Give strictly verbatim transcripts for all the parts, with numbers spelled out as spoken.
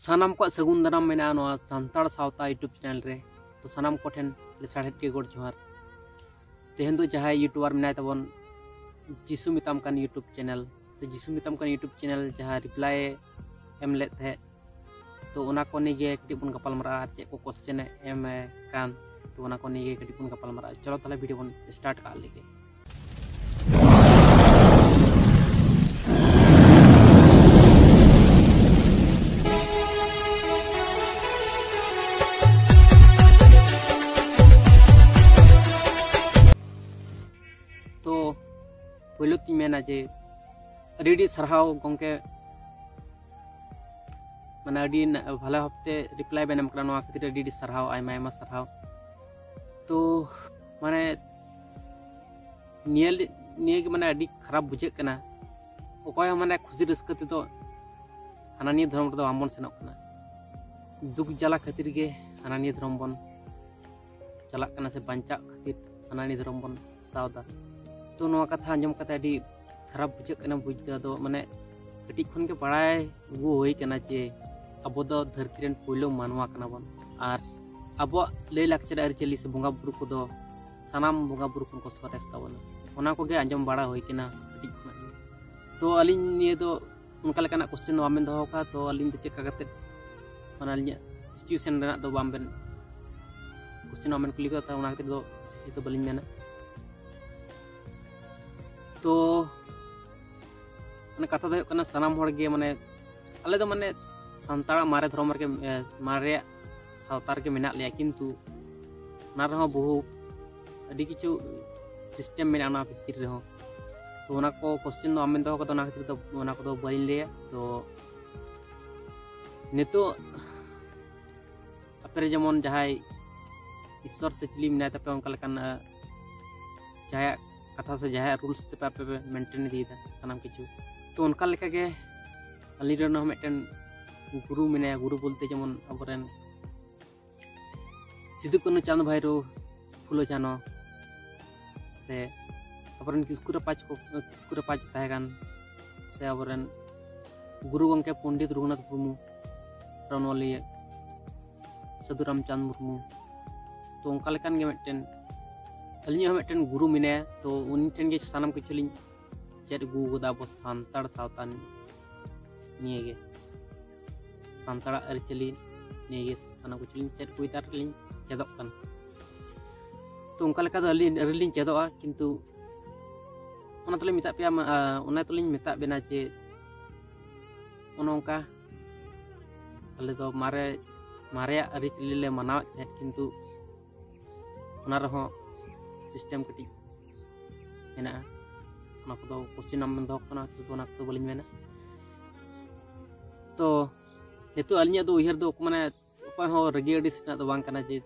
ᱥᱟᱱᱟᱢ ᱠᱚᱣᱟᱜ ᱥᱟᱹᱜᱩᱱ ᱫᱟᱨᱟᱢ ᱢᱮᱱᱟᱜᱼᱟ ᱱᱚᱣᱟ ᱥᱟᱱᱛᱟᱲ ᱥᱟᱶᱛᱟ YouTube ᱪᱮᱱᱮᱞ ᱨᱮ᱾ ᱛᱚ ᱥᱟᱱᱟᱢ ᱠᱚᱴᱷᱮᱱ ᱞᱮᱥᱟᱲᱦᱮᱫ ᱜᱮ ᱜᱚᱰ ᱡᱚᱦᱟᱨ᱾ ᱛᱮᱦᱮᱧ ᱫᱚ ᱡᱟᱦᱟᱸᱭ YouTuber ᱢᱮᱱᱟᱭ ᱛᱟᱵᱚᱱ, ᱡᱤᱥᱩ ᱢᱮᱛᱟᱢ ᱠᱟᱱ YouTube ᱪᱮᱱᱮᱞ, ᱛᱚ ᱡᱤᱥᱩ ᱢᱮᱛᱟᱢ ᱠᱟᱱ YouTube ᱪᱮᱱᱮᱞ ᱡᱟᱦᱟᱸ ᱨᱤᱯᱞᱟᱭ ᱮ ᱮᱢ ᱞᱮᱫ ᱛᱟᱦᱮᱸᱫ, ᱛᱚ ᱚᱱᱟ ᱠᱚ ᱱᱤᱭᱮ ᱜᱮ ᱠᱟᱹᱴᱤᱡ ᱵᱚᱱ ᱜᱟᱯᱟᱞ ᱢᱟᱨᱟᱜᱼᱟ ᱟᱨ ᱪᱮᱫ ᱠᱚ ᱠᱚᱥᱪᱮᱱ ᱮ ᱮᱢ ᱠᱟᱱ, ᱛᱚ ᱚᱱᱟ ᱠᱚ ᱱᱤᱭᱮ ᱜᱮ ᱠᱟᱹᱴᱤᱡ ᱵᱚᱱ ᱜᱟᱯᱟᱞ ᱢᱟᱨᱟᱜᱼᱟ᱾ ᱪᱚᱞᱚ ᱛᱟᱦᱚᱞᱮ ᱵᱷᱤᱰᱤᱭᱳ ᱵᱚᱱ ᱥᱴᱟᱨᱴ ᱠᱟᱜ ᱞᱮᱜᱮ᱾ ᱛᱚ ᱯᱳᱭᱞᱳ ᱛᱤᱧ ᱢᱮᱱᱟ ᱡᱮ ᱟᱹᱰᱤ ᱟᱹᱰᱤ ᱥᱟᱨᱦᱟᱣ ᱜᱚᱢᱠᱮ, ᱢᱟᱱᱮ ᱟᱹᱰᱤ ᱱᱟ-, ᱵᱷᱟᱞᱮ ᱵᱷᱟᱵᱛᱮ ᱨᱤᱯᱞᱟᱭ ᱵᱮᱱ ᱮᱢ ᱠᱟᱱᱟ, ᱱᱚᱣᱟ ᱠᱷᱟᱹᱛᱤᱨ ᱟᱹᱰᱤ ᱟᱹᱰᱤ ᱥᱟᱨᱦᱟᱣ, ᱟᱭᱢᱟ ᱟᱭᱢᱟ ᱥᱟᱨᱦᱟᱣ᱾ ᱛᱚ ᱢᱟᱱᱮ ᱱᱤᱭᱟᱹ ᱞᱤ-, ᱱᱤᱭᱟᱹ ᱜᱮ ᱢᱟᱱᱮ ᱟᱹᱰᱤ ᱠᱷᱟᱨᱟᱯ ᱵᱩᱡᱷᱟᱹᱜ ᱠᱟᱱᱟ᱾ ᱚᱠᱚᱭ ᱦᱚᱸ ᱢᱟᱱᱮ ᱠᱷᱩᱥᱤ ᱨᱟᱹᱥᱠᱟᱹ ᱛᱮᱫᱚ ᱦᱟᱱᱟ ᱱᱤᱭᱟᱹ ᱫᱷᱚᱨᱚᱢ ᱨᱮᱫᱚ ᱵᱟᱝᱵᱚᱱ ᱥᱮᱱᱚᱜ ᱠᱟᱱᱟ᱾ ᱫᱩᱠ ᱡᱟᱞᱟ ᱠᱷᱟᱹᱛᱤᱨ ᱜᱮ ᱦᱟᱱᱟ ᱱᱤᱭᱟᱹ ᱫᱷᱚᱨᱚᱢ ᱵᱚᱱ ᱪᱟᱞᱟᱜ ᱠᱟᱱᱟ, ᱥᱮ ᱵᱟᱧᱪᱟᱜ ᱠᱷᱟᱹᱛᱤᱨ ᱦᱟᱱᱟ ᱱᱤᱭᱟᱹ ᱫᱷᱚᱨᱚᱢ ᱵᱚᱱ ᱦᱟᱛᱟᱣ ᱮᱫᱟ᱾ ᱛᱚ ᱱᱚᱣᱟ ᱠᱟᱛᱷᱟ ᱟᱸᱡᱚᱢ ᱠᱟᱛᱮ ᱟᱹᱰᱤ ᱠᱷᱟᱨᱟᱯ ᱵᱩᱡᱷᱟᱹᱜ ᱠᱟᱱᱟ ᱵᱩᱡᱽ ᱫᱚ᱾ ᱟᱫᱚ ᱢᱟᱱᱮ ᱠᱟᱹᱴᱤᱡ ᱠᱷᱚᱱ ᱜᱮ ᱵᱟᱲᱟᱭ ᱟᱹᱜᱩ ᱦᱩᱭ ᱠᱟᱱᱟ ᱡᱮ ᱟᱵᱚ ᱫᱚ ᱫᱷᱟᱹᱨᱛᱤ ᱨᱮᱱ ᱯᱳᱭᱞᱳ ᱢᱟᱱᱣᱟ ᱠᱟᱱᱟ ᱵᱚᱱ, ᱟᱨ ᱟᱵᱚᱣᱟᱜ ᱞᱟᱹᱭ ᱞᱟᱠᱪᱟᱨ ᱟᱹᱨᱤᱪᱟᱹᱞᱤ ᱥᱮ ᱵᱚᱸᱜᱟ ᱵᱩᱨᱩ ᱠᱚᱫᱚ ᱥᱟᱱᱟᱢ ᱵᱚᱸᱜᱟ ᱵᱩᱨᱩ ᱠᱷᱚᱱ ᱠᱚ ᱥᱚᱨᱮᱥ ᱛᱟᱵᱚᱱᱟ᱾ ᱚᱱᱟ ᱠᱚᱜᱮ ᱟᱸᱡᱚᱢ ᱵᱟᱲᱟ ᱦᱩᱭ ᱠᱟᱱᱟ ᱠᱟᱹᱴᱤᱡ ᱠᱷᱚᱱᱟᱜ ᱜᱮ᱾ ᱛᱚ ᱟᱹᱞᱤᱧ ᱱᱤᱭᱟᱹ ᱫᱚ ᱚᱱᱠᱟ ᱞᱮᱠᱟᱱᱟᱜ ᱠᱚᱥᱪᱮᱱ ᱫᱚ ᱵᱟᱵᱮᱱ ᱫᱚᱦᱚ ᱟᱠᱟᱫᱟ, ᱛᱚ ᱟᱹᱞᱤᱧ ᱫᱚ ᱪᱮᱫ ᱞᱮᱠᱟ ᱠᱟᱛᱮ, ᱢᱟᱱᱮ ᱟᱹᱞᱤᱧᱟᱜ ᱥᱤᱪᱩᱭᱮᱥᱚᱱ ᱨᱮᱱᱟᱜ ᱫᱚ ᱵᱟᱝ ᱵᱮᱱ ᱠᱚᱥᱪᱮᱱ ᱵᱟᱵᱮᱱ ᱠᱩᱞᱤ ᱠᱟᱫᱟ, ᱛᱚ ᱚᱱᱟ ᱠᱷᱟᱹᱛᱤᱨ ᱫᱚ ᱥᱤᱠᱠᱷᱤᱛᱚ ᱵᱟᱹᱞᱤᱧ ᱢᱮᱱᱟ᱾ ᱛᱚ ᱢᱟᱱᱮ ᱠᱟᱛᱷᱟ ᱫᱚ ᱦᱩᱭᱩᱜ ᱠᱟᱱᱟ, ᱥᱟᱱᱟᱢ ᱦᱚᱲ ᱜᱮ ᱢᱟᱱᱮ ᱟᱞᱮ ᱫᱚ ᱢᱟᱱᱮ ᱥᱟᱱᱛᱟᱲᱟᱜ ᱢᱟᱨᱮ ᱫᱷᱚᱨᱚᱢ ᱨᱮᱜᱮ, ᱮ, ᱢᱟᱨᱮᱭᱟᱜ ᱥᱟᱶᱛᱟ ᱨᱮᱜᱮ ᱢᱮᱱᱟᱜ ᱞᱮᱭᱟ, ᱠᱤᱱᱛᱩ ᱚᱱᱟ ᱨᱮᱦᱚᱸ ᱵᱚᱦᱩ ᱟᱹᱰᱤ ᱠᱤᱪᱷᱩ ᱥᱤᱥᱴᱮᱢ ᱢᱮᱱᱟᱜᱼᱟ ᱚᱱᱟ ᱵᱷᱤᱛᱤᱨ ᱨᱮᱦᱚᱸ᱾ ᱛᱚ ᱚᱱᱟ ᱠᱚ ᱠᱚᱥᱪᱮᱱ ᱫᱚ ᱟᱢᱮᱢ ᱫᱚᱦᱚ ᱠᱟᱫᱟ, ᱚᱱᱟ ᱠᱷᱟᱹᱛᱤᱨ ᱫᱚ ᱚᱱᱟ ᱠᱚᱫᱚ ᱵᱟᱹᱧ ᱞᱟᱹᱭᱟ᱾ ᱛᱚ ᱱᱤᱛᱚᱜ ᱟᱯᱮ ᱨᱮ ᱡᱮᱢᱚᱱ ᱡᱟᱦᱟᱸᱭ ᱤᱥᱥᱚᱨ ᱥᱮ ᱪᱤᱞᱤ ᱢᱮᱱᱟᱭ ᱛᱟᱯᱮ, ᱚᱱᱠᱟ ᱞᱮᱠᱟᱱ, ᱟ, ᱡᱟᱦᱟᱸᱭᱟᱜ ᱠᱟᱛᱷᱟ ᱥᱮ ᱡᱟᱦᱟᱸᱭᱟᱜ ᱨᱩᱞᱥ ᱛᱮᱯᱮ ᱟᱯᱮ ᱯᱮ ᱢᱮᱱᱴᱮᱱ ᱤᱫᱤᱭᱮᱫᱟ ᱥᱟᱱᱟᱢ ᱠᱤᱪᱷᱩ᱾ ᱛᱚ ᱚᱱᱠᱟ ᱞᱮᱠᱟᱜᱮ ᱟᱹᱞᱤᱧ ᱨᱮᱱ ᱦᱚᱸ ᱢᱤᱫᱴᱮᱱ ᱜᱩᱨᱩ ᱢᱮᱱᱟᱭᱟ, ᱜᱩᱨᱩ ᱵᱚᱞᱛᱮ ᱡᱮᱢᱚᱱ ᱟᱵᱚᱨᱮᱱ ᱥᱤᱫᱩ ᱠᱟᱹᱱᱦᱩ ᱪᱟᱸᱫᱽ ᱵᱷᱟᱭᱨᱳ ᱯᱷᱩᱞᱳ ᱡᱷᱟᱱᱚ, ᱥᱮ ᱟᱵᱚᱨᱮᱱ ᱠᱤᱥᱠᱩ ᱨᱟᱯᱟᱡᱽ ᱠᱚ, ᱠᱤᱥᱠᱩ ᱨᱟᱯᱟᱡᱽ ᱛᱟᱦᱮᱸ ᱠᱟᱱ, ᱥᱮ ᱟᱵᱚᱨᱮᱱ ᱜᱩᱨᱩ ᱜᱚᱢᱠᱮ ᱯᱚᱱᱰᱤᱛ ᱨᱚᱜᱷᱩᱱᱟᱛᱷ ᱢᱩᱨᱢᱩ, ᱟᱨ ᱚᱱᱚᱞᱤᱭᱟᱹ ᱥᱟᱹᱫᱷᱩ ᱨᱟᱢᱪᱟᱸᱫᱽ ᱢᱩᱨᱢᱩ᱾ ᱛᱚ ᱚᱱᱠᱟ ᱞᱮᱠᱟᱱ ᱜᱮ ᱢᱤᱫᱴᱮᱱ ᱟᱹᱞᱤᱧᱟᱜ ᱦᱚᱸ ᱢᱤᱫᱴᱮᱱ ᱜᱩᱨᱩ ᱢᱮᱱᱟᱭᱟ, ᱛᱚ ᱩᱱᱤ ᱴᱷᱮᱱ ᱜᱮ ᱥᱟᱱᱟᱢ ᱠᱤᱪᱷᱩ ᱞᱤᱧ ᱪᱮᱫ ᱟᱹᱜᱩ ᱟᱠᱟᱫᱟ ᱟᱵᱚ ᱥᱟᱱᱛᱟᱲ ᱥᱟᱶᱛᱟ ᱱᱤᱭᱮ ᱜᱮ, ᱥᱟᱱᱛᱟᱲᱟᱜ ᱟᱹᱨᱤᱪᱟᱹᱞᱤ ᱱᱤᱭᱮ ᱜᱮ ᱥᱟᱱᱟᱢ ᱠᱤᱪᱷᱩ ᱞᱤᱧ ᱪᱮᱫ ᱟᱹᱜᱩᱭᱮᱫᱟ ᱟᱨ ᱞᱤᱧ ᱪᱮᱫᱚᱜ ᱠᱟᱱᱟ᱾ ᱛᱚ ᱚᱱᱠᱟ ᱞᱮᱠᱟ ᱫᱚ ᱟᱹᱞᱤᱧ ᱟᱹᱣᱨᱤ ᱞᱤᱧ ᱪᱮᱫᱚᱜᱼᱟ, ᱠᱤᱱᱛᱩ ᱚᱱᱟ ᱛᱮᱞᱤᱧ ᱢᱮᱛᱟᱜ ᱯᱮᱭᱟ, ᱢᱟ-, ᱟ, ᱚᱱᱟ ᱛᱮᱞᱤᱧ ᱢᱮᱛᱟᱜ ᱵᱮᱱᱟ ᱡᱮ ᱚᱱᱮ ᱚᱱᱠᱟ ᱟᱞᱮ ᱫᱚ ᱢᱟᱨᱮ ᱢᱟᱨᱮᱭᱟᱜ ᱟᱹᱨᱤᱪᱟᱹᱞᱤ ᱞᱮ ᱢᱟᱱᱟᱣᱮᱫ ᱛᱟᱦᱮᱸᱫ, ᱠᱤᱱᱛᱩ ᱚᱱᱟ ᱨᱮᱦᱚᱸ ᱥᱤᱥᱴᱮᱢ ᱠᱟᱹᱴᱤᱡ ᱢᱮᱱᱟᱜᱼᱟ᱾ ᱚᱱᱟ ᱠᱚᱫᱚ ᱠᱚᱥᱪᱮᱱ ᱟᱢ ᱫᱚᱦᱚ ᱠᱟᱱᱟ, ᱛᱚ ᱚᱱᱟ ᱠᱚᱫᱚ ᱵᱟᱹᱞᱤᱧ ᱢᱮᱱᱟ᱾ ᱛᱚ ᱱᱤᱛᱚᱜ ᱟᱹᱞᱤᱧᱟᱜ ᱫᱚ ᱩᱭᱦᱟᱹᱨ ᱫᱚ ᱢᱟᱱᱮ ᱚᱠᱚᱭ ᱦᱚᱸ ᱨᱟᱹᱜᱤ ᱟᱹᱲᱤᱥ ᱨᱮᱱᱟᱜ ᱫᱚ ᱵᱟᱝ ᱠᱟᱱᱟ ᱡᱮ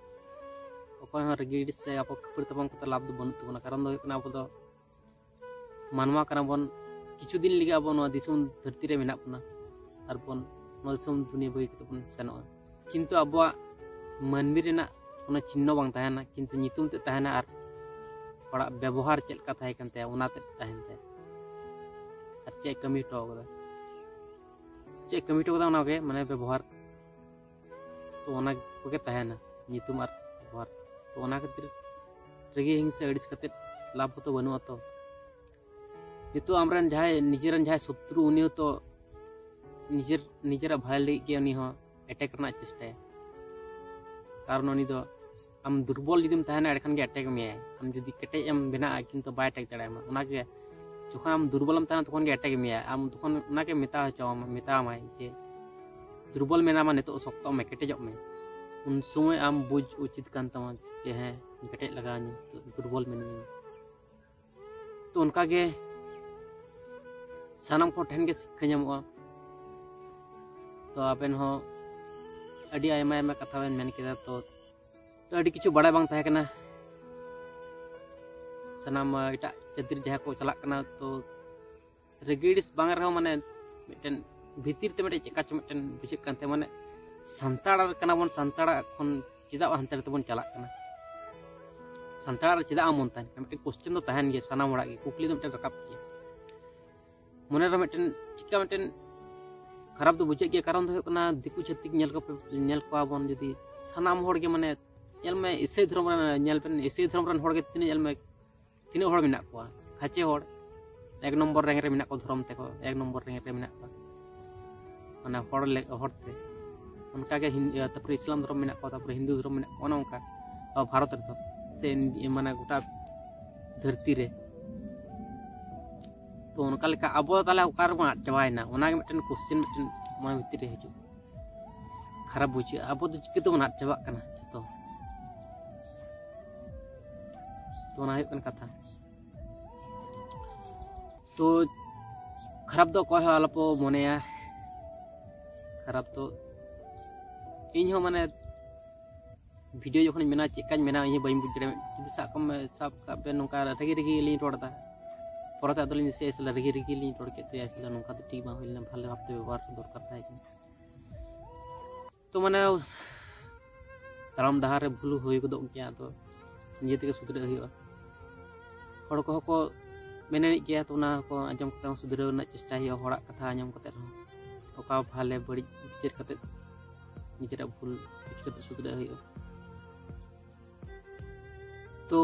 ᱚᱠᱚᱭ ᱦᱚᱸ ᱨᱟᱹᱜᱤ ᱟᱹᱲᱤᱥ ᱥᱮ ᱟᱵᱚ ᱠᱷᱟᱹᱯᱟᱹᱨᱤ ᱛᱟᱯᱟᱢ ᱠᱟᱛᱮ ᱞᱟᱵᱷ ᱫᱚ ᱵᱟᱹᱱᱩᱜ ᱛᱟᱵᱚᱱᱟ᱾ ᱠᱟᱨᱚᱱ ᱫᱚ ᱦᱩᱭᱩᱜ ᱠᱟᱱᱟ ᱟᱵᱚ ᱫᱚ ᱢᱟᱱᱣᱟ ᱠᱟᱱᱟ ᱵᱚᱱ, ᱠᱤᱪᱷᱩ ᱫᱤᱱ ᱞᱟᱹᱜᱤᱫ ᱟᱵᱚ ᱱᱚᱣᱟ ᱫᱤᱥᱚᱢ ᱫᱷᱟᱹᱨᱛᱤ ᱨᱮ ᱢᱮᱱᱟᱜ ᱵᱚᱱᱟ ᱟᱨ ᱵᱚᱱ ᱱᱚᱣᱟ ᱫᱤᱥᱚᱢ ᱫᱩᱱᱤᱭᱟᱹ ᱵᱟᱹᱜᱤ ᱠᱟᱛᱮ ᱵᱚᱱ ᱥᱮᱱᱚᱜᱼᱟ᱾ ᱠᱤᱱᱛᱩ ᱟᱵᱚᱣᱟᱜ ᱢᱟᱹᱱᱢᱤ ᱨᱮᱱᱟᱜ ᱠᱳᱱᱳ ᱪᱤᱱᱦᱚ ᱵᱟᱝ ᱛᱟᱦᱮᱱᱟ, ᱠᱤᱱᱛᱩ ᱧᱩᱛᱩᱢ ᱛᱮᱫ ᱛᱟᱦᱮᱱᱟ ᱟᱨ ᱦᱚᱲᱟᱜ ᱵᱮᱵᱚᱦᱟᱨ ᱪᱮᱫ ᱞᱮᱠᱟ ᱛᱟᱦᱮᱸ ᱠᱟᱱ ᱛᱟᱭᱟ ᱚᱱᱟ ᱛᱮᱫ ᱛᱟᱦᱮᱱ ᱛᱟᱭᱟ᱾ ᱟᱨ ᱪᱮᱫ ᱮ ᱠᱟᱹᱢᱤ ᱦᱚᱴᱚ ᱠᱟᱫᱟ, ᱪᱮᱫ ᱮ ᱠᱟᱹᱢᱤ ᱦᱚᱴᱚ ᱠᱟᱫᱟ ᱚᱱᱟᱜᱮ ᱢᱟᱱᱮ ᱵᱮᱵᱚᱦᱟᱨ, ᱛᱚ ᱚᱱᱟ ᱠᱚᱜᱮ ᱛᱟᱦᱮᱱᱟ ᱧᱩᱛᱩᱢ ᱟᱨ ᱵᱮᱵᱚᱦᱟᱨ᱾ ᱛᱚ ᱚᱱᱟ ᱠᱷᱟᱹᱛᱤᱨ ᱨᱟᱹᱜᱤ ᱦᱤᱝᱥᱟᱹ ᱟᱹᱲᱤᱥ ᱠᱟᱛᱮᱫ ᱞᱟᱵᱷ ᱦᱚᱸᱛᱚ ᱵᱟᱹᱱᱩᱜᱼᱟ᱾ ᱛᱚ ᱱᱤᱛᱚᱜ ᱟᱢᱨᱮᱱ ᱡᱟᱦᱟᱸᱭ ᱱᱤᱡᱮᱨᱮᱱ ᱡᱟᱦᱟᱸᱭ ᱥᱚᱛᱨᱩ ᱩᱱᱤ ᱦᱚᱸᱛᱚ ᱱᱤᱡᱮᱨ ᱱᱤᱡᱮᱨᱟᱜ ᱵᱷᱟᱞᱮ ᱞᱟᱹᱜᱤᱫ ᱜᱮ ᱩᱱᱤ ᱦᱚᱸ ᱮᱴᱮᱠ ᱨᱮᱱᱟᱜ ᱪᱮᱥᱴᱟᱭᱟ᱾ ᱠᱟᱨᱚᱱ ᱩᱱᱤ ᱫᱚ ᱟᱢ ᱫᱩᱨᱵᱚᱞ ᱡᱩᱫᱤᱢ ᱛᱟᱦᱮᱱᱟ ᱮᱸᱰᱮᱠᱷᱟᱱ ᱜᱮ ᱮᱴᱮᱠ ᱢᱮᱭᱟᱭ᱾ ᱟᱢ ᱡᱩᱫᱤ ᱠᱮᱴᱮᱡ ᱮᱢ ᱵᱮᱱᱟᱜᱼᱟ ᱠᱤᱱᱛᱩ ᱵᱟᱭ ᱮᱴᱮᱠ ᱫᱟᱲᱮᱭᱟᱢᱟ᱾ ᱚᱱᱟᱜᱮ ᱡᱚᱠᱷᱚᱱ ᱟᱢ ᱫᱩᱨᱵᱚᱞᱮᱢ ᱛᱟᱦᱮᱱᱟ ᱛᱚᱠᱷᱚᱱ ᱜᱮ ᱮᱴᱮᱠ ᱢᱮᱭᱟᱭ᱾ ᱟᱢ ᱛᱚᱠᱷᱚᱱ ᱚᱱᱟᱜᱮ ᱢᱮᱛᱟ ᱦᱚᱪᱚ ᱟᱢ ᱢᱮᱛᱟᱢᱟᱭ ᱡᱮ ᱫᱩᱨᱵᱚᱞ ᱢᱮᱱᱟᱢᱟ, ᱱᱤᱛᱚᱜ ᱥᱚᱠᱛᱚᱜ ᱢᱮ, ᱠᱮᱴᱮᱡᱚᱜ ᱢᱮ᱾ ᱩᱱ ᱥᱚᱢᱚᱭ ᱟᱢ ᱵᱩᱡᱽ ᱩᱪᱤᱛ ᱠᱟᱱ ᱛᱟᱢᱟ ᱡᱮ ᱦᱮᱸ ᱠᱮᱴᱮᱡ ᱞᱟᱜᱟᱣᱤᱧᱟ, ᱫᱩᱨᱵᱚᱞ ᱢᱤᱱᱟᱹᱧᱟ᱾ ᱛᱚ ᱚᱱᱠᱟᱜᱮ ᱥᱟᱱᱟᱢ ᱠᱚ ᱴᱷᱮᱱ ᱜᱮ ᱥᱤᱠᱠᱷᱟ ᱧᱟᱢᱚᱜᱼᱟ᱾ ᱛᱚ ᱟᱵᱮᱱ ᱦᱚᱸ ᱟᱹᱰᱤ ᱟᱭᱢᱟ ᱟᱭᱢᱟ ᱠᱟᱛᱷᱟ ᱵᱮᱱ ᱢᱮᱱ ᱠᱮᱫᱟ᱾ ᱛᱚ ᱛᱚ ᱟᱹᱰᱤ ᱠᱤᱪᱷᱩ ᱵᱟᱲᱟᱭ ᱵᱟᱝ ᱛᱟᱦᱮᱸ ᱠᱟᱱᱟ᱾ ᱥᱟᱱᱟᱢ ᱮᱴᱟᱜ ᱡᱟᱹᱛᱤ ᱨᱮ ᱡᱟᱦᱟᱸ ᱠᱚ ᱪᱟᱞᱟᱜ ᱠᱟᱱᱟ ᱛᱚ ᱨᱟᱹᱜᱤ ᱟᱹᱲᱤᱥ ᱵᱟᱝ ᱨᱮᱦᱚᱸ ᱢᱟᱱᱮ ᱢᱤᱫᱴᱮᱱ ᱵᱷᱤᱛᱤᱨ ᱛᱮ ᱢᱤᱫᱴᱮᱱ ᱪᱮᱫᱠᱟ ᱪᱚ ᱢᱤᱫᱴᱮᱱ ᱵᱩᱡᱷᱟᱹᱜ ᱠᱟᱱ ᱛᱟᱦᱮᱸ, ᱢᱟᱱᱮ ᱥᱟᱱᱛᱟᱲ ᱠᱟᱱᱟ ᱵᱚᱱ, ᱥᱟᱱᱛᱟᱲ ᱠᱷᱚᱱ ᱪᱮᱫᱟᱜ ᱦᱟᱱᱛᱮ ᱱᱟᱛᱮ ᱵᱚᱱ ᱪᱟᱞᱟᱜ ᱠᱟᱱᱟ? ᱥᱟᱱᱛᱟᱲ ᱨᱮ ᱪᱮᱫᱟᱜ ᱟᱢ ᱵᱚᱱ ᱛᱟᱦᱮᱱ ᱠᱟᱱᱟ? ᱢᱤᱫᱴᱮᱱ ᱠᱚᱥᱪᱮᱱ ᱫᱚ ᱛᱟᱦᱮᱱ ᱜᱮᱭᱟ, ᱥᱟᱱᱟᱢ ᱦᱚᱲᱟᱜ ᱜᱮ ᱠᱩᱠᱞᱤ ᱫᱚ ᱢᱤᱫᱴᱮᱱ ᱨᱟᱠᱟᱵ ᱜᱮᱭᱟ᱾ ᱢᱚᱱᱮ ᱨᱮ ᱢᱤᱫᱴᱮᱱ ᱪᱮᱫᱠᱟ ᱢᱤᱫᱴᱮᱱ ᱠᱷᱟᱨᱟᱯ ᱫᱚ ᱵᱩᱡᱷᱟᱹᱜ ᱜᱮᱭᱟ, ᱠᱟᱨᱚᱱ ᱫᱚ ᱦᱩᱭᱩᱜ ᱠᱟᱱᱟ ᱫᱤᱠᱩ ᱪᱷᱟᱹᱛᱤᱠ ᱧᱮᱞ ᱠᱚᱯᱮ, ᱧᱮᱞ ᱠᱚᱣᱟ ᱵᱚᱱ ᱡᱩᱫᱤ, ᱥᱟᱱᱟᱢ ᱦᱚᱲ ᱜᱮ ᱢᱟᱱᱮ ᱧᱮᱞ ᱢᱮ ᱤᱥᱟᱹᱭ ᱫᱷᱚᱨᱚᱢ ᱨᱮᱱ, ᱧᱮᱞ ᱵᱮᱱ ᱤᱥᱟᱹᱭ ᱫᱷᱚᱨᱚᱢ ᱨᱮᱱ ᱦᱚᱲ ᱜᱮ ᱛᱤᱱᱟᱹᱜ, ᱧᱮᱞ ᱢᱮ ᱛᱤᱱᱟᱹᱜ ᱦᱚᱲ ᱢᱮᱱᱟᱜ ᱠᱚᱣᱟ, ᱠᱷᱟᱪᱮ ᱦᱚᱲ ᱮᱠ ᱱᱚᱢᱵᱚᱨ ᱨᱮᱝᱠ ᱨᱮ ᱢᱮᱱᱟᱜ ᱠᱚᱣᱟ, ᱫᱷᱚᱨᱚᱢ ᱛᱮᱠᱚ ᱮᱠ ᱱᱚᱢᱵᱚᱨ ᱨᱮᱝᱠ ᱨᱮ ᱢᱮᱱᱟᱜ ᱠᱚᱣᱟ, ᱢᱟᱱᱮ ᱦᱚᱲ ᱞᱮ-, ᱦᱚᱲ ᱛᱮ᱾ ᱚᱱᱠᱟᱜᱮ ᱦᱤᱱ-, ᱤᱭᱟᱹ, ᱛᱟᱨᱯᱚᱨᱮ ᱤᱥᱞᱟᱢ ᱫᱷᱚᱨᱚᱢ ᱢᱮᱱᱟᱜ ᱠᱚᱣᱟ, ᱛᱟᱨᱯᱚᱨᱮ ᱦᱤᱱᱫᱩ ᱫᱷᱚᱨᱚᱢ ᱢᱮᱱᱟᱜ ᱠᱚᱣᱟ, ᱚᱱᱮ ᱚᱱᱠᱟ ᱟᱵᱚ ᱵᱷᱟᱨᱚᱛ ᱨᱮᱫᱚ ᱥᱮ ᱤᱱ-, ᱢᱟᱱᱮ ᱜᱚᱴᱟ ᱫᱷᱟᱹᱨᱛᱤ ᱨᱮ᱾ ᱛᱚ ᱚᱱᱠᱟ ᱞᱮᱠᱟ ᱟᱵᱚ ᱫᱚ ᱛᱟᱦᱚᱞᱮ ᱚᱠᱟ ᱨᱮᱵᱚᱱ ᱟᱫ ᱪᱟᱵᱟᱭᱮᱱᱟ? ᱚᱱᱟᱜᱮ ᱢᱤᱫᱴᱮᱱ ᱠᱚᱥᱪᱮᱱ ᱢᱤᱫᱴᱮᱱ ᱢᱚᱱᱮ ᱵᱷᱤᱛᱤᱨ ᱨᱮ ᱦᱤᱡᱩᱜ, ᱠᱷᱟᱨᱟᱯ ᱵᱩᱡᱷᱟᱹᱜᱼᱟ᱾ ᱟᱵᱚ ᱫᱚ ᱪᱤᱠᱟᱹ ᱛᱮᱵᱚᱱ ᱟᱫ ᱪᱟᱵᱟᱜ ᱠᱟᱱᱟ ᱡᱚᱛᱚ? ᱛᱚ ᱚᱱᱟ ᱦᱩᱭᱩᱜ ᱠᱟᱱᱟ ᱠᱟᱛᱷᱟ᱾ ᱛᱚ ᱠᱷᱟᱨᱟᱯ ᱫᱚ ᱚᱠᱚᱭ ᱦᱚᱸ ᱟᱞᱚᱯᱚ ᱢᱚᱱᱮᱭᱟ᱾ ᱠᱷᱟᱨᱟᱯ ᱫᱚ ᱤᱧ ᱦᱚᱸ ᱢᱟᱱᱮ ᱵᱷᱤᱰᱤᱭᱳ ᱡᱚᱠᱷᱚᱱᱤᱧ ᱵᱮᱱᱟᱣᱟ, ᱪᱮᱫ ᱠᱟᱧ ᱵᱮᱱᱟᱣᱟ ᱤᱧ ᱦᱚᱸ ᱵᱟᱹᱧ ᱵᱩᱡᱽ ᱫᱟᱲᱮᱭᱟᱜᱼᱟ᱾ ᱡᱩᱫᱤ ᱥᱟᱵ ᱠᱟᱜ ᱢᱮ, ᱥᱟᱵ ᱠᱟᱜ ᱵᱮᱱ ᱱᱚᱝᱠᱟ ᱨᱟᱹᱜᱤ ᱨᱟᱹᱜᱤ ᱞᱤᱧ ᱨᱚᱲ ᱮᱫᱟ, ᱯᱚᱨᱮᱛᱮ ᱟᱫᱚᱞᱤᱧ ᱫᱤᱥᱟᱹᱭᱟ ᱥᱟᱞᱟ ᱨᱟᱹᱜᱤ ᱨᱟᱹᱜᱤ ᱞᱤᱧ ᱨᱚᱲ ᱠᱮᱫ ᱛᱟᱭᱟ, ᱥᱟᱞᱟ ᱱᱚᱝᱠᱟ ᱫᱚ ᱴᱷᱤᱠ ᱵᱟᱝ ᱦᱩᱭ ᱞᱮᱱᱟ, ᱵᱷᱟᱞᱮ ᱵᱷᱟᱵᱽᱛᱮ ᱵᱮᱵᱚᱦᱟᱨ ᱫᱚᱨᱠᱟᱨ ᱛᱟᱦᱮᱸ ᱠᱟᱱᱟ᱾ ᱛᱚ ᱢᱟᱱᱮ ᱛᱟᱲᱟᱢ ᱰᱟᱦᱟᱨ ᱨᱮ ᱵᱷᱩᱞ ᱦᱩᱭ ᱜᱚᱫᱚᱜ ᱜᱮᱭᱟ, ᱟᱫᱚ ᱱᱤᱡᱮ ᱛᱮᱜᱮ ᱥᱩᱫᱷᱨᱟᱹᱜ ᱦᱩᱭᱩᱜᱼᱟ᱾ ᱦᱚᱲ ᱠᱚᱦᱚᱸ ᱠᱚ ᱢᱮᱱᱮᱫ ᱜᱮᱭᱟ, ᱛᱚ ᱚᱱᱟ ᱠᱚ ᱟᱸᱡᱚᱢ ᱠᱟᱛᱮ ᱦᱚᱸ ᱥᱩᱫᱷᱨᱟᱹᱣ ᱨᱮᱱᱟᱜ ᱪᱮᱥᱴᱟᱭ ᱦᱩᱭᱩᱜᱼᱟ᱾ ᱦᱚᱲᱟᱜ ᱠᱟᱛᱷᱟ ᱟᱸᱡᱚᱢ ᱠᱟᱛᱮ ᱨᱮᱦᱚᱸ ᱚᱠᱟ ᱵᱷᱟᱞᱮ ᱵᱟᱹᱲᱤᱡ ᱵᱤᱪᱟᱹᱨ ᱠᱟᱛᱮ ᱱᱤᱡᱮᱨᱟᱜ ᱵᱷᱩᱞ ᱵᱩᱡᱽ ᱠᱟᱛᱮ ᱥᱩᱫᱷᱨᱟᱹᱜ ᱦᱩᱭᱩᱜᱼᱟ᱾ ᱛᱚ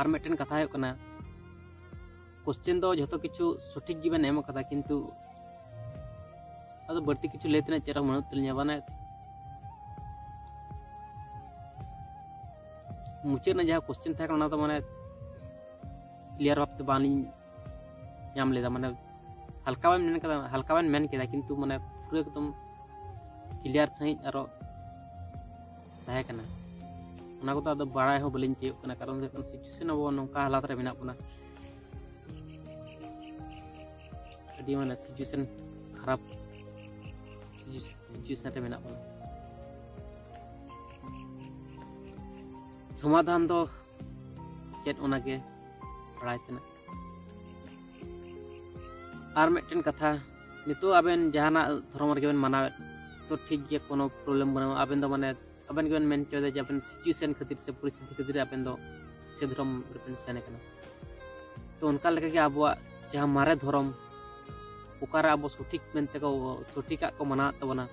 ᱟᱨ ᱢᱤᱫᱴᱮᱱ ᱠᱟᱛᱷᱟ ᱦᱩᱭᱩᱜ ᱠᱟᱱᱟ, ᱠᱚᱥᱪᱮᱱ ᱫᱚ ᱡᱷᱚᱛᱚ ᱠᱤᱪᱷᱩ ᱥᱚᱴᱷᱤᱠ ᱜᱮᱵᱮᱱ ᱮᱢ ᱠᱟᱫᱟ, ᱠᱤᱱᱛᱩ ᱟᱫᱚ ᱵᱟᱹᱲᱛᱤ ᱠᱤᱪᱷᱩ ᱞᱟᱹᱭ ᱛᱮᱱᱟᱜ ᱪᱮᱫ ᱦᱚᱸ ᱵᱟᱹᱱᱩᱜ ᱛᱟᱹᱞᱤᱧᱟ᱾ ᱢᱟᱱᱮ ᱢᱩᱪᱟᱹᱫ ᱨᱮᱱᱟᱜ ᱡᱟᱦᱟᱸ ᱠᱚᱥᱪᱮᱱ ᱛᱟᱦᱮᱸ ᱠᱟᱱᱟ, ᱚᱱᱟ ᱫᱚ ᱢᱟᱱᱮ ᱠᱞᱤᱭᱟᱨ ᱵᱷᱟᱵᱽᱛᱮ ᱵᱟᱝᱞᱤᱧ ᱧᱟᱢ ᱞᱮᱫᱟ᱾ ᱢᱟᱱᱮ ᱦᱟᱞᱠᱟ ᱵᱮᱱ ᱢᱮᱱ ᱠᱮᱫᱟ, ᱦᱟᱞᱠᱟ ᱵᱮᱱ ᱢᱮᱱ ᱠᱮᱫᱟ, ᱠᱤᱱᱛᱩ ᱢᱟᱱᱮ ᱯᱩᱨᱟᱹ ᱮᱠᱫᱚᱢ ᱠᱞᱤᱭᱟᱨ ᱥᱟᱺᱦᱤᱡ ᱟᱨᱚ ᱛᱟᱦᱮᱸ ᱠᱟᱱᱟ᱾ ᱚᱱᱟ ᱠᱚᱫᱚ ᱟᱫᱚ ᱵᱟᱲᱟᱭ ᱦᱚᱸ ᱵᱟᱹᱞᱤᱧ ᱪᱟᱹᱭᱚᱜ ᱠᱟᱱᱟ, ᱠᱟᱨᱚᱱ ᱫᱚ ᱦᱩᱭᱩᱜ ᱠᱟᱱᱟ ᱥᱤᱪᱩᱭᱮᱥᱚᱱ ᱟᱵᱚ ᱱᱚᱝᱠᱟ ᱦᱟᱞᱟᱛ ᱨᱮ ᱢᱮᱱᱟᱜ ᱵᱚᱱᱟ, ᱟᱹᱰᱤ ᱢᱟᱱᱮ ᱥᱤᱪᱩᱭᱮᱥᱚᱱ ᱠᱷᱟᱨᱟᱯ ᱥᱤᱪᱩᱭᱮᱥᱚᱱ ᱨᱮ ᱢᱮᱱᱟᱜ ᱵᱚᱱᱟ᱾ ᱥᱚᱢᱟᱫᱷᱟᱱ ᱫᱚ ᱪᱮᱫ, ᱚᱱᱟᱜᱮ ᱵᱟᱲᱟᱭ ᱛᱮᱱᱟᱜ᱾ ᱟᱨ ᱢᱤᱫᱴᱮᱱ ᱠᱟᱛᱷᱟ, ᱱᱤᱛᱚᱜ ᱟᱵᱮᱱ ᱡᱟᱦᱟᱱᱟᱜ ᱫᱷᱚᱨᱚᱢ ᱨᱮᱜᱮ ᱵᱮᱱ ᱢᱟᱱᱟᱣᱮᱫ, ᱛᱚ ᱴᱷᱤᱠ ᱜᱮᱭᱟ, ᱠᱳᱱᱳ ᱯᱨᱚᱵᱞᱮᱢ ᱵᱟᱹᱱᱩᱜᱼᱟ᱾ ᱟᱵᱮᱱ ᱫᱚ ᱢᱟᱱᱮ ᱟᱵᱮᱱ ᱜᱮᱵᱮᱱ ᱢᱮᱱ ᱦᱚᱪᱚᱭᱮᱫᱟ ᱡᱮ ᱟᱵᱮᱱ ᱥᱤᱪᱩᱭᱮᱥᱚᱱ ᱠᱷᱟᱹᱛᱤᱨ ᱥᱮ ᱯᱚᱨᱤᱥᱛᱷᱤᱛᱤ ᱠᱷᱟᱹᱛᱤᱨ ᱟᱵᱮᱱ ᱫᱚ ᱥᱮ ᱫᱷᱚᱨᱚᱢ ᱨᱮᱵᱮᱱ ᱥᱮᱱ ᱟᱠᱟᱱᱟ᱾ ᱛᱚ ᱚᱱᱠᱟ ᱞᱮᱠᱟᱜᱮ ᱟᱵᱚᱣᱟᱜ ᱡᱟᱦᱟᱸ ᱢᱟᱨᱮ ᱫᱷᱚᱨᱚᱢ, ᱚᱠᱟᱨᱮ ᱟᱵᱚ ᱥᱚᱴᱷᱤᱠ ᱢᱮᱱᱛᱮ ᱠᱚ, ᱥᱚᱴᱷᱤᱠᱟᱜ ᱠᱚ ᱢᱟᱱᱟᱣᱮᱫ ᱛᱟᱵᱚᱱᱟ,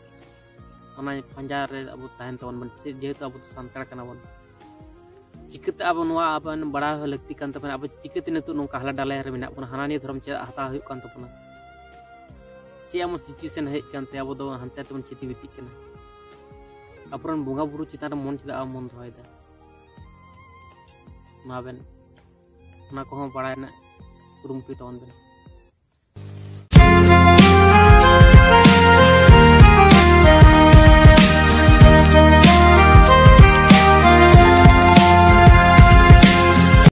ᱚᱱᱟ ᱯᱟᱸᱡᱟ ᱨᱮ ᱟᱵᱚ ᱛᱟᱦᱮᱱ ᱛᱟᱵᱚᱱ ᱵᱮᱱ, ᱥᱮ ᱡᱮᱦᱮᱛᱩ ᱟᱵᱚ ᱫᱚ ᱥᱟᱱᱛᱟᱲ ᱠᱟᱱᱟ ᱵᱚᱱ᱾ ᱪᱤᱠᱟᱹᱛᱮ ᱟᱵᱚ ᱱᱚᱣᱟ ᱟᱵᱚ ᱵᱟᱲᱟᱭ ᱦᱚᱸ ᱞᱟᱹᱠᱛᱤ ᱠᱟᱱ ᱛᱟᱵᱚᱱᱟ, ᱟᱵᱚ ᱪᱤᱠᱟᱹᱛᱮ ᱱᱤᱛᱚᱜ ᱱᱚᱝᱠᱟ ᱦᱟᱞᱟ ᱰᱟᱞᱟᱭ ᱨᱮ ᱢᱮᱱᱟᱜ ᱵᱚᱱᱟ, ᱦᱟᱱᱟ ᱱᱤᱭᱟᱹ ᱫᱷᱚᱨᱚᱢ ᱪᱮᱫᱟᱜ ᱦᱟᱛᱟᱣ ᱦᱩᱭᱩᱜ ᱠᱟᱱ ᱛᱟᱵᱚᱱᱟ, ᱪᱮᱫ ᱮᱢᱚᱱ situation ᱦᱮᱡ ᱠᱟᱱᱛᱮ ᱟᱵᱚ ᱫᱚ ᱦᱟᱱᱛᱮ ᱛᱮᱵᱚᱱ ᱪᱷᱤᱛᱤ ᱵᱤᱛᱤᱜ ᱠᱟᱱᱟ᱾ ᱟᱵᱚᱨᱮᱱ ᱵᱚᱸᱜᱟ ᱵᱩᱨᱩ ᱪᱮᱛᱟᱱ ᱨᱮ ᱢᱚᱱ ᱪᱮᱫᱟᱜ ᱵᱟᱵᱚᱱ ᱫᱚᱦᱚᱭᱮᱫᱟ? ᱚᱱᱟ ᱵᱮᱱ, ᱚᱱᱟ ᱠᱚᱦᱚᱸ ᱵᱟᱲᱟᱭ ᱨᱮᱱᱟᱜ ᱠᱩᱨᱩᱢᱩᱴᱩᱭ ᱛᱟᱵᱚᱱ ᱵᱮᱱ᱾